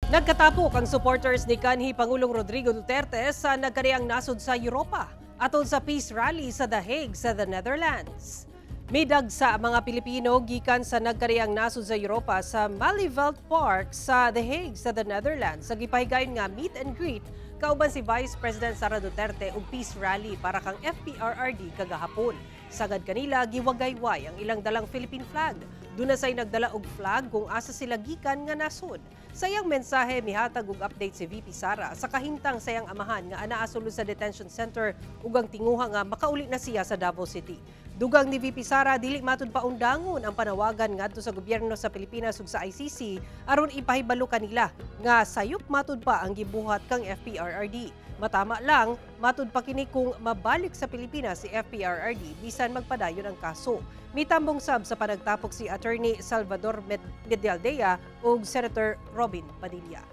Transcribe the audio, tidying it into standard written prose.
Nagkatapok ang supporters ni kanhi Pangulong Rodrigo Duterte sa nagkariang nasod sa Europa atol sa peace rally sa The Hague sa the Netherlands. Midagsa mga Pilipino gikan sa nagkariang nasod sa Europa sa Malieveld Park sa The Hague sa the Netherlands sa gipahigayon nga meet and greet kauban si Vice President Sara Duterte ug peace rally para kang FPRRD kagahapon. Sagad kanila, giwagayway ang ilang dalang Philippine flag. Duna say nagdala og flag kung asa sila gikan nga nasod. Sa iyang mensahe, mihatag og update si VP Sara sa kahimtang sa iyang amahan nga anaa sulod sa detention center ug ang tinguha nga makauli na siya sa Davao City. Dugang ni VP Sara, dili matud paundangon ang panawagan ngadto sa gobyerno sa Pilipinas ug sa ICC aron ipahibalo kanila nga sayop matud pa ang gibuhat kang FPRRD. Matama lang, matud pa kini kung mabalik sa Pilipinas si FPRRD bisan magpadayon ang kaso. Mitambong sab sa panagtapok si Attorney Salvador Medialdea ug Senator Robin Padilla.